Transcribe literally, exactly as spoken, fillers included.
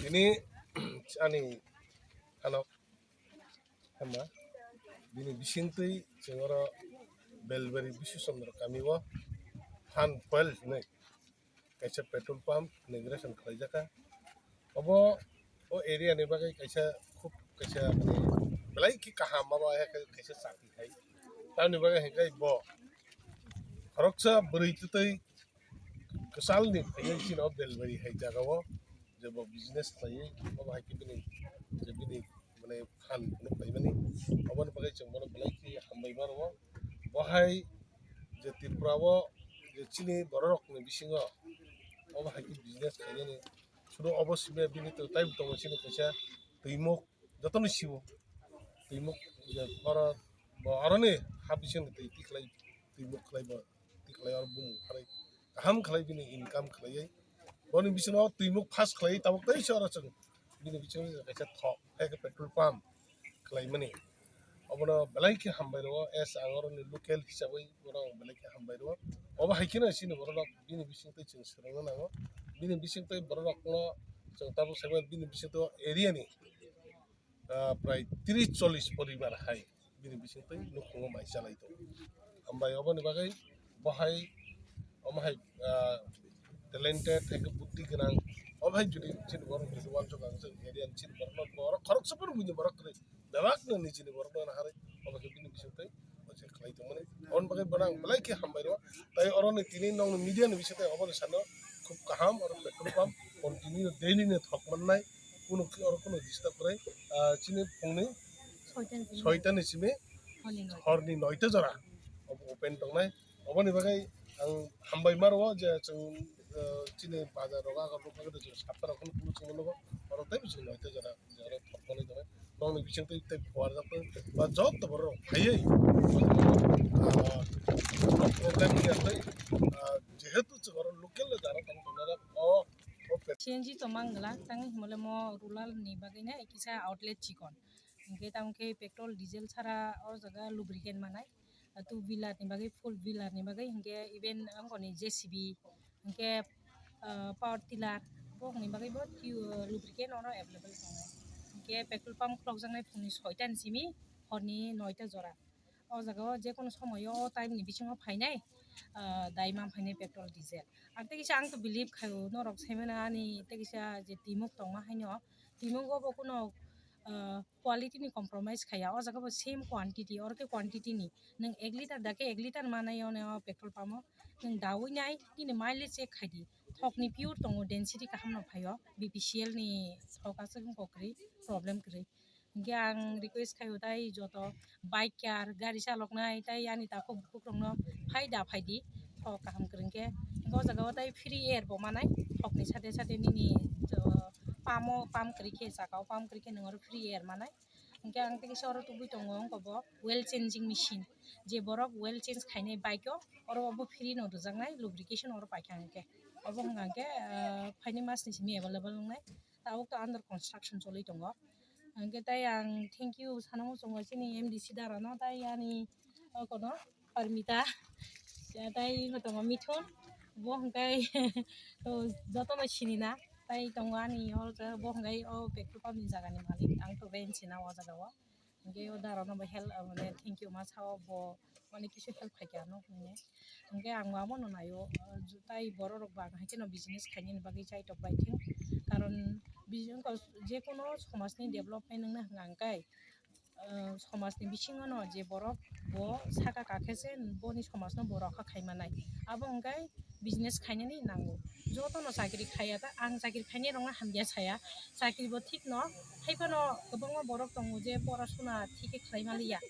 Tini ani ano hama bini bisingtwi chwng oro Belbari Bisu Chandra kami o Phan Fuel hinwi kaisa petrol pump inauguration khlaijaka. Obo o area ni bagwi kaisa khub kaisa mane belai khe kaham, abo hai kaisa chakri khai. Tamni bagwi hinkhe bo khoroksa bwrwi twtwi kwchalni phaiwi chini o Belbari hai jagao je bo business khlaiwi obo hai khe bini je bini mane phan phunuk khlaimani. Oboni bagwi chwng bono belai khe hambai mano. Bo hai je Tripura o je chini bororokni bisingo obo hai khe business khlainani. Sudu obo simi bini to tai tongo chini kaisa twimuk, jotono siwo twimuk, je oro bo aroni ha bisingni twi tikhlai twimuk khlai bo tikhlai oro bumung khlai kaham khlai bini income khlaiwi boni bisingo twimuk pass khlaiwi tabuk tei se oro chwng bini bisingo kaisa thok hai khe petrol pump khlaimani. Obono belai khe hambai rwo, as ang oroni local hisabwi bono ang belai khe hambai rwo. Obo hai kheno chini bororok bini bisingtwi chwng swrwngna nango. Bini bisingtwi bororokno chwng tabuk saiman bini bisingtwi area ni, ah, prai tris chollish poribar hai bini bisingtwi nukhungo mai chalai tongo. Hambai oboni bagwi bo hai omo hai, ah, talented hai khe buddhi gwnang. Obo hai jodi chini borok jodi wansuk ang chwng area ni chini borokno borok khoroksa phano buini borok kwrwi. Bebakno nijini borokno naharwi obo khe bini bisingtwi o je khlai tongmani. Aboni bagwi bono ang belai khe hambai rwo. Tai oroni tini nokni media ni bisingtwi obono sano khub kaham, oro petrol pump continue daily ni thok mannai, kunu khe oro kunu disturb kwrwi. Ah, chini phungni soita ni simi. Soita ni simi horni noita. Horni noita jora obo open tongnai. Oboni bagwi ang hambai ma rwo je chwng, eh, chini bazar rogo, agar rogo, chwng sapta rok kunu chwng nogo oro tei chwng noita jora. Jara thokmani jara nokni bising tei tei phuarjak tei ba joto borok phaiwi, ah, problem ya tei, ah, jehetu chwng oro local le jara tong tong o, o pe- C N G to mang glak tang himole mo rural ni bagwi na kisa outlet chikon. Hingke tamo khe petrol, diesel sara o jaga lubricant manai. Ah, two wheeler ni bagwi, four wheeler ni bagwi, hingke even angkoni J C B, hingke, ah, power tiller, bokni bagwi bo tube, lubricant oro available tongo. Hingke petrol pump khulokjaknai phungni soita ni simi horni noita jora. O jaga o jekono somoyo o time ni bisingo phainai, ah, daima phainai petrol, diesel. Ang tei kisa ang to believe khaio, norok saimano ani tei kisa je timuk tongma haino, timuk o bo kuno, ah, quality ni compromise khaya, o jaga bo same quantity, oro khe quantity ni. Nwng ek liter da khe ek liter manai o petrol pump o. Nwng dawi nai, nini mileage check khai di. Thok ni pure tongo, density kaham no phaio. B P C L ni thok aswk wng kok kwrwi, problem kwrwi. Hingke ang request khaio tai joto biker, gari chalok nai, tai ani takhuk bukhuk rok no phai da phai di. Thok kaham kwrwng khe. Hingke o jaga o tai free air bo manai. Thok ni sade sade nini, o, pump o pump kwrwi khe, saka o pump kwrwi khe nwng oro free air manai. Hingke ang tei kisa oro tubui tongo, wngkha bo oil changing machine. Je borok oil change khainai bike o, oro obo free no rwjaknai, lubrication oro paikha hingke. Obo wngkha hingke, ah, phaini mas ni simi available wngnai. Tabuk to under construction choli tongo. Hingke tai ang thank you sana muchungo chini M D C dara no, tai ani, o, kono Parmita, ya, tai tongo Mithun, bo hwnkhe, o, jotono sinina, tai tongo ani o jaga, bo hwnkhe o petrol pump ni jaga ni malik, ang to rent sina o jaga o, hwnkhe o dara no bo help, mane, thank you ma sao, bo mane kisu help khaikha ano hwnwi, hwnkhe ang amo no naio, o, tai borok rok bo ang hai kheno business khainani bagwi chaitok bai thung, karon business, jekono somaj ni development wngna hwnkha hwnkhe, ah, somajni bisingo no je borok bo saka kakhe se boni somajno bo rokha khai manai. Abo hwnkhe business khainani nango. Jotono chakri khaiya ta, ang chakri khainai rokno hamya saya. Chakri bo thik no, hai phano kwbangma borok tongo je porasuna thik khe khlai maliya.